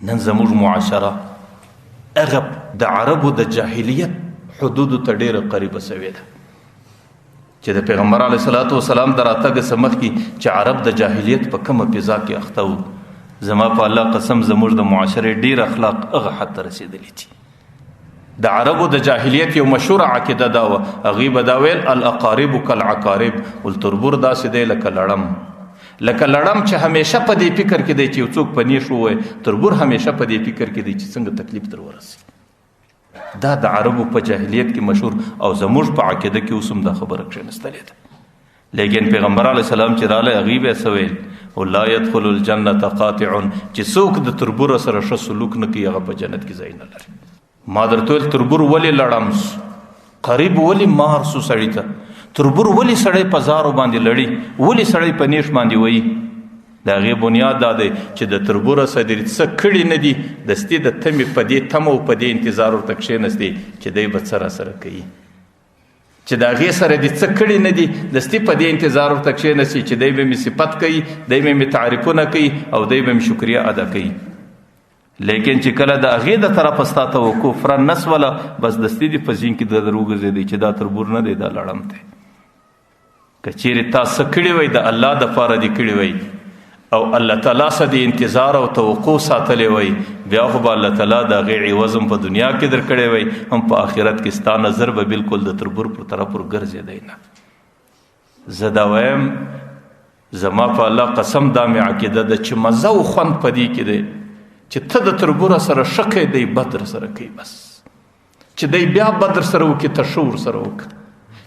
نن زموږ معاشره هغه د عربو د جاهلیت حدودو ته ډېره قریبه سوې ده چې د پیغمبر علیه الصلاة والسلام د راتګ څخه مخکې چې عرب د جاهلیت په کومه فضا کې اخته وو، زما په الله قسم زموږ د معاشرې ډېر اخلاق هغه حد ته رسېدلي دي. د عربو د جاهلیت یو مشهوره عقیده دا وه، هغوی به دا ویل الاقارب کالعقارب، ول تربور داسې دی لکه لړم، لکه لړم چې همیشه په دې فکر کې دی چې یو څوک په نیښ ووایي، تربور همیشه په دې فکر کې دی چې څنګه تکلیف در ورسي. دا د عربو په جاهلیت کې مشهور او زموږ په عقیده کې اوس هم دا خبره کښېنستلې ده. لیکن پیغمبر علیه السلام چې راغلی هغوی به یې څه ویل؟ ولا يدخل الجنة قاطع، چې څوک د تربور سره ښه سلوک نه کوي هغه په جنت کې ځای نه لري. ما درته ویل تربور ولې لړم سو، قریب ولې مار سو سړي ته، تربور ولې سړی په زارو باندې لړي، ولې سړی په نیش باندې وایي؟ د هغې بنیاد دا دی چې د تربوره سره دې څه کړي نه دي، دستي د تمې په دې تمه او په دې انتظار ورته کښېنستې چې دی به څه را سره کوي، چې د هغې سره دې څه کړي نه دي، دستي په دې انتظار ورته کښېنستې چې دی به مې صفت کوي، دی به مې تعریفونه کوي او دی به مې شکریه ادا کوي. لیکن چې کله د هغې د طرفه ستا توقع فره نه سوله، بس دستي دې په ذهن کې د در وګرځېدی چې دا تربور نه دی، دا لړم دی. که چیرې تا څه کړي وای د الله دپاره دې کړي وای او الله تعالی څخه دې انتظار او توقع ساتلی وای، بیا خو به الله تعالی د هغې عوض هم په دنیا کې درکړی وای، هم په آخرت کې ستا نظر به بالکل د تربور پر طرف ورګرځېدی نه. زه دا وایم، زما په الله قسم دا مې عقیده ده چې مزه او خوند په دې کې دی چې ته د تربوره سره ښه کوې، دی بد در سره کوي، بس چې دی بیا بد در سره وکړي ته ښه ورسره وکړه،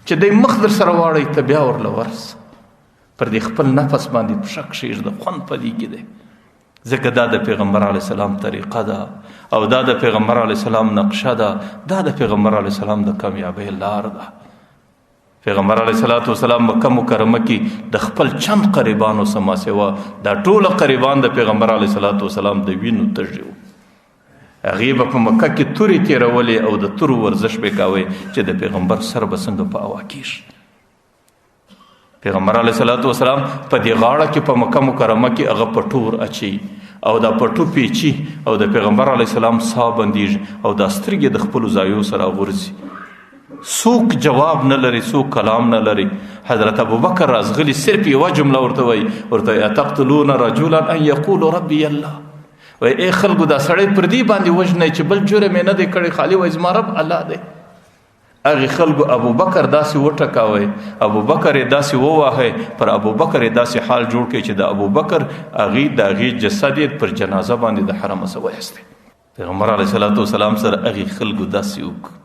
چې دی مخ در سره واړوي ته بیا ورله ورسه، پر دې خپل نفس باندې پښه کښېږده، خوند په دې کې دی. ځکه دا د پیغمبر علیه السلام طریقه ده او دا د پیغمبر علیه السلام نقشه ده، دا د پیغمبر علیه السلام د کامیابۍ لار ده. پیغمبر علیه الصلاة والسلام مکه مکرمه کې د خپل چند قریبانو سما سوا دا ټول قریبان د پیغمبر علیه الصلاة والسلام د وینو تږي وو. هغې به په مکه کې تورې تېرولې او د تورو ورزش به کاوه چې د پیغمبر سر به څنګه په هوا کېږي. پیغمبر علیه الصلاة والسلام په دې غاړه کې په مکه مکرمه کې هغه پټور اچي او دا پټو پیچي او د پیغمبر علیه السلام ساه بندیږي او دا سترګې د خپلو ځایو سره غورځي. څوک جواب نه لري، څوک کلام نه لري. حضرت ابوبکر راځغلي صرف یوه جمله ورته وایي، ورته وایي اتقتلون رجلا ان یقول ربي الله. وایي ای خلکو دا سړی پر دې باندې وژنئ چې بل جرم یې نه دی کړی، خالي وایي زما رب الله دی. هغې خلکو ابوبکر داسې وټکاوی، ابوبکر یې داسې وواهی، پر ابوبکر یې داسې حال جوړ کړی چې د ابوبکر هغې د هغې جسد یې پر جنازه باندې د حرمه څخه وایستی. پیغمبر علیه الصلاة والسلام سره هغې خلکو داسې وکړو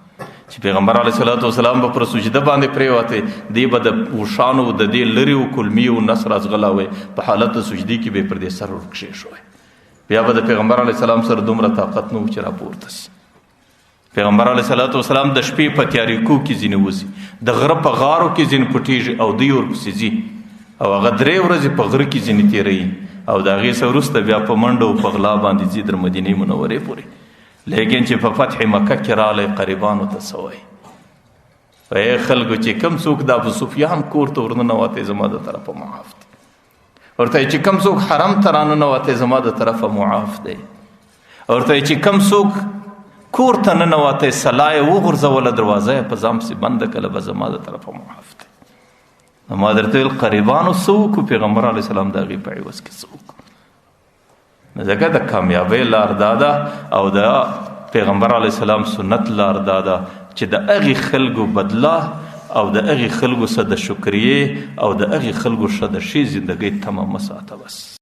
چې پیغمبر علیه الصلاة والسلام به پر سجده باندې پرېوتی، دی به د اوښانو د دې لرې او کلمې او نس راځغلاوی، په حالت د سجدې کې به یې پر دې سر ورکښېښوی. بیا به د پیغمبر علیه السلام سره دومره طاقت نه و چې راپورته سي. پیغمبر علیه الصلاة والسلام د شپې په تیاریکو کې ځینې وځي، د غره په غارو کې ځینې پټېږي او دوی ورپسې ځي او هغه درې ورځې په غره کې ځینې تېروي او د هغې څخه وروسته بیا په منډه او په غلا باندې ځي تر مدینې منورې پورې. لیکن چې په فتح مکه کې راغلی قریبانو ته څه وایي؟ ای خلکو چې کوم څوک د ابو سفیان کور ته ورننوتی زما د طرفه معاف دی، ورته چې کوم څوک حرم ته راننوتی زما د طرفه معاف دی، ورته چې کوم څوک کور ته ننوتی سلا یې وغورځوله دروازه یې په ځان پسې بنده کړله به زما د طرفه معاف دی. نو ما درته ویل قریبانو څه وکړو؟ پیغمبر علیه السلام د هغې په عوض کې څه وکړو؟ نو ځکه د کامیابۍ لار دا ده او د پیغمبر علیه السلام سنت لار دا ده چې د هغې خلکو بدله او د هغې خلکو څخه د شکریې او د هغې خلکو څخه د ښې زندګۍ تمه مه ساته. بس.